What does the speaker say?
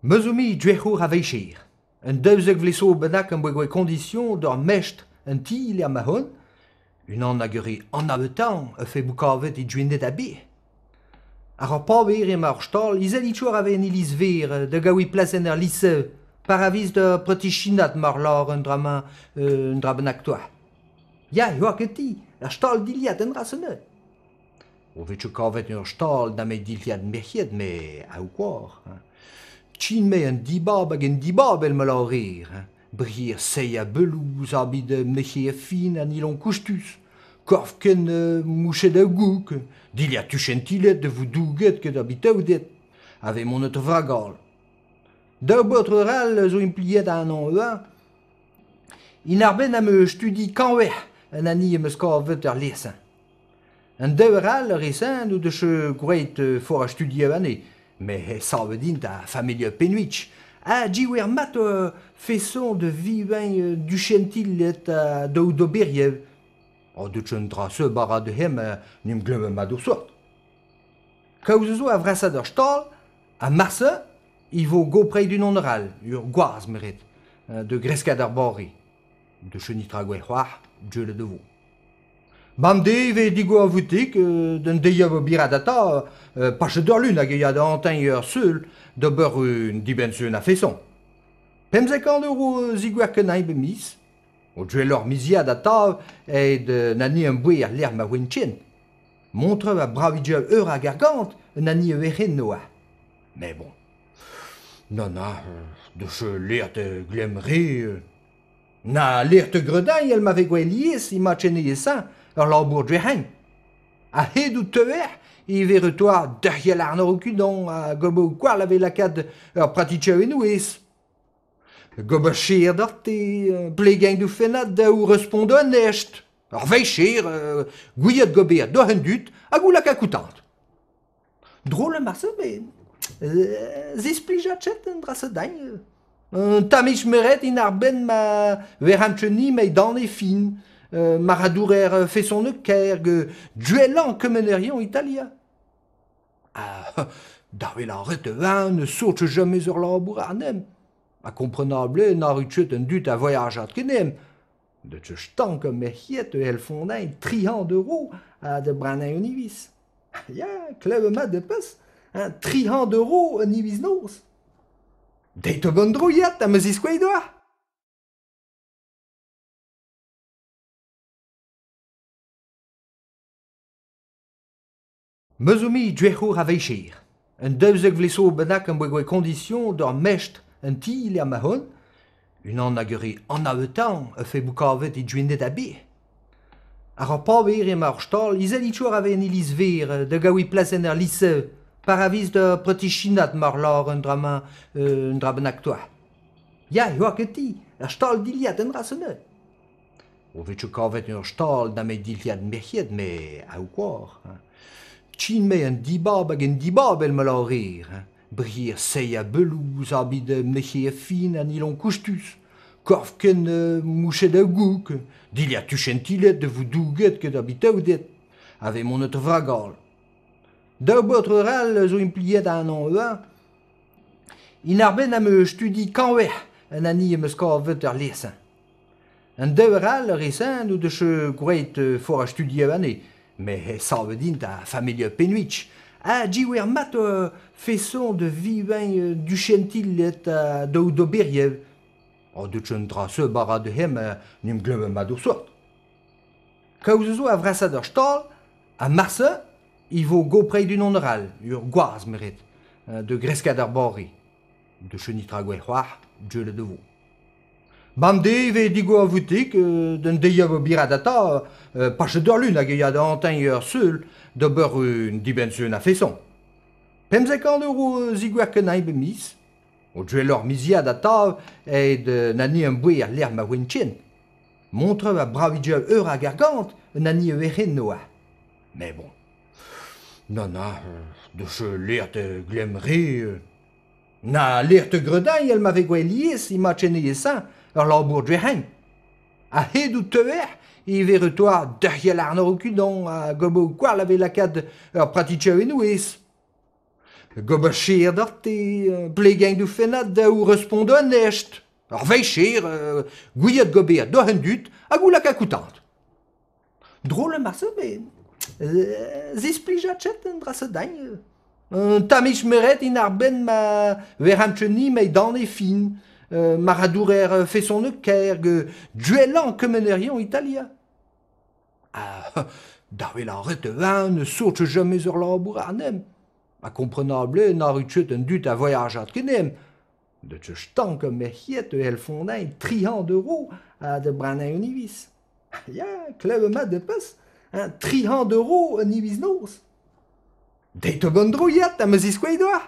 Me zo me duec'hour a vecher. Un 12 vloaz zo bennak am boa gwraet koñdision d'ur mestr un ti lec'h ma on, unan hag ur re anavetañ a fe bout kavet e Gwened a-bezh. Àr ur paper emañ ar stal izelitchour a vez en iliz-veur da gaout plasenn ar lise paraviz da preti-chinat mar lâr un dra-mañ un dra bennak doc'h. Ya, e oa ganti, ar stal dilhad en dra-se neuze. O vezañ kavet ur stal nemet dilhad merc'hed me a oar hein. Tchin-me un dibab hag un dibab èl ma lârer hein. Brier seiz ha belouz abid mec'hier fin ha nilon koustus. Korf ken mouchet a goûg, dilhad tuchentiled da vout douget get ar bitaouded a vez monet vragal. Daou baotr arall zo impliet àrnañ ivez. En arbenn am eus studi kañvec'h an hini am eus kavet ar lec'h-se. An daou arall ar re-se n'o deus gwraet forzh a studioù anezhe, met savet int a familh Penwich ha diouer mat feson da vevañ duchentiled ha daou d'oberioù. Ha deut un dra-se bara da hemañ en em glev mat o sort. Kaoz zo a vrasañ d'ur stal ha marse e vo gopret unan arall, ur gwaz meret, da greskat ar bare. Da cheniñ tra gwell c'hoazh, gwelet e vo. Bemdez e vez digor ar voutik d'un deiz a birat atav pachet d'ur lun hag e ya da hanteñ ur sul d'ober un dibenn-sizhun a-feson. 15 euro zigouer kenañ bep miz. O gwelloc'h miziad atav aet un hini am boa er lec'h ma oan ken. Montreux a bravidiañ eur hag argant un hini a werc'hen oa. Mais bon, nann, deus lec'h da glemm re. Na lec'h da gredañ èl ma vez gwell lies emañ tcheneiz-se ur labour drec'heñ. A-hed out teuer e vez retoar derc'hel àrnoc'h unan ha gober gwall a vez lakaat ur pratikoù en o aes. Gober cher doc'hte, plegañ d'o fennad daou respont onest. Ur wech cher, gouiet gober doc'h an dud hag o laka koutant. Drol eo marse met zisplija ket an dra-se din. Un tammig meret int ar-benn ma verc'h-ni ma dan e fin. Marc'hadour feson kaer gwellañ kemenerion Italia. Ha da wel ar ret ne sourte jamais ur labour àrnem. Ha komprenabl eo n'arru ket an dud a voyajat kenemp. Da stank merc'hed e c'hellfont 300 euro ha da brenañ un hiviz. Ya, klevet mat da peus, hein, 300 euro un hiviz noz. Deit op an droiad ha ma ziskouez deoc'h. Me zo me duec'hour a vecher. Un 12 vloaz zo bennak am boa gwraet koñdision d'ur mestr un ti lec'h ma on, unan hag ur re anavetañ a fe bout kavet e Gwened a-bezh. Àr ur paper emañ ar stal izelitchour a vez en iliz-veur da gaout plasenn ar lise paraviz da preti-chinat mar lâr un dra-mañ un dra bennak doc'h. Ya, e oa ganti, ar stal dilhad en dra-se neuze. O vezañ kavet ur stal nemet dilhad merc'hed me a oar hein. Tchin-me un dibab hag un dibab èl ma lârer hein. Brier seiz ha belouz abid mec'hier fin ha nilon koustus. Korf ken mouchet a goûg, dilhad tuchentiled da vout douget get ar bitaouded a vez monet vragal. Daou baotr arall zo impliet àrnañ ivez. En arbenn am eus studi kañvec'h an hini am eus kavet ar lec'h-se. An daou arall ar re-se n'o deus gwraet forzh a studioù anezhe, met savet int a familh Penwich ha diouer mat feson da vevañ duchentiled ha daou d'oberioù. Ha deut un dra-se bara da hemañ en em glev mat o sort. Kaoz zo a vrasañ d'ur stal ha marse e vo gopret unan arall, ur gwaz meret, da greskat ar bare. Da cheniñ tra gwell c'hoazh, gwelet e vo. Bemdez e vez digor ar voutik d'un deiz a vo birat atav pachet d'ur lun hag e ya da hanteñ ur sul d'ober un dibenn-sizhun a-feson. 15 euro zigouer kenañ bep miz. O gwelloc'h miziad atav aet un hini am boa er lec'h ma oan ken. Montreux a bravidiañ eur hag argant un hini a werc'hen oa. Mais bon, nann, deus lec'h da glemm re. Na lec'h da gredañ èl ma vez gwell lies emañ tcheneiz-se ur labour drec'heñ. A-hed out teuer e vez retoar derc'hel àrnoc'h unan ha gober gwall a vez lakaat ur pratikoù en o aes. Gober cher doc'hte, plegañ d'o fennad da respont honest. Ur wech cher, gouiet gober doc'h an dud hag o laka koutant. Drôle marse, met zisplijat chet un dra se dañ. Un tammig meret in ar benn ma veranteni ma dan e fin. Maradourer feson ker ge duellañ kemenerion Italia. Ah, da vel ar ret ne sourte jamais ur labour ar nem. Ma komprenable n'ar ut un dud a voyajat kenem. De te stank merc'hiet el fondañ 300 d'euros a de branañ un ivis. Ya, kleve mat de peus, hein, 300 d'euros un ivis noz. Deit o gant droiat a ma ziskouez doa.